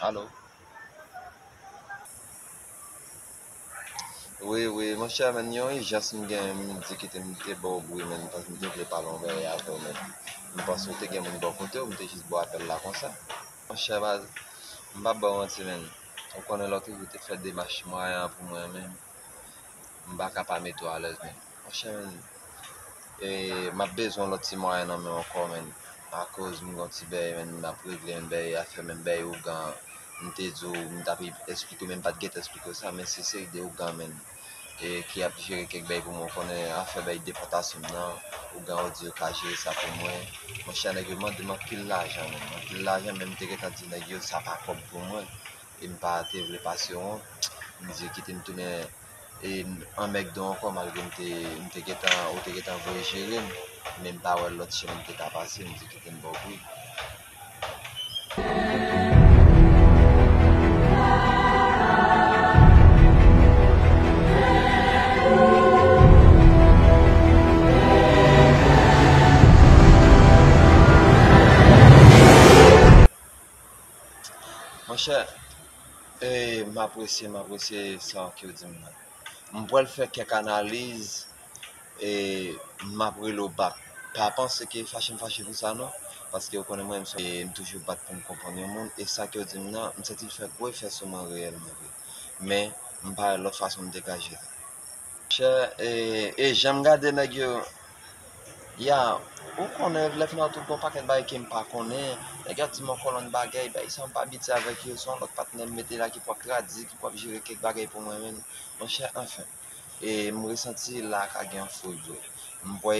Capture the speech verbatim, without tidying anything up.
Alo? Wi, wi, monchè, men yon ijans m gen, m di kite m te ba w bri, men, paske m te vle pale yon bagay avè w, men. M panse w te gen moun bò kote w, m te jis ba w apèl la konsa. Monchè, baz, m p ap ba w manti, men. Ou konnen lòt jou ou te fè demach mwayen an pou mwen, men. M pa ka pa mete w alèz, men. Monchè, men, e, m ap bezwen lòt ti mwayen nan men w ankò, men. Akoz m gon ti bèy, men, m ap regle, men, bèy afè, men, bèy ougan, m te di w, m t ap esplike w, men m pa t gentan esplike w sa, men se seri de ougan, men, e, ki ap jere kèk bèy pou mwen, w konnen afè bèy depòtasyon m nan, ougan yo di yo ka jere sa pou mwen. Monchè, nèg yo mande m anpil lajan, men, anpil lajan, men m te gentan di nèg yo sa pa kòb pou mwen. E m pa te vle pase wont. M di kite m tounen, e, an McDo ankò, malgre m te, m te gentan, ou te gentan voye jere m, men m pa wè lòt chemen m te ka pase, m di kite m ba w bri. Monchè, e, m apresye, m apresye sa ke w di m nan. M pral fè kèk analiz, e, m ap rele w back. Pa panse ke fache m fache pou sa non, paske w konnen mwen, m se, e, m toujou bat pou m konprann yon moun, e sa ke w di m nan, m santi l fè gwo efè sou mwen reyèlman vre. Men, m pa wè lòt fason m te ka jere. Chè, e, e jan m gade nèg yo, ya, ou konnen, lè fini tout gon pakèt bagay ke m pa konnen, nèg yo ap di m yon kolonn bagay, bagay sa m pa abitye avèk yo, se yon lòt patnè m mete la ki pou ap tradui, ki pou ap jere kèk bagay pou mwen menm. Monchè, anfen, e m resanti la ka gen yon foy vre. M kwè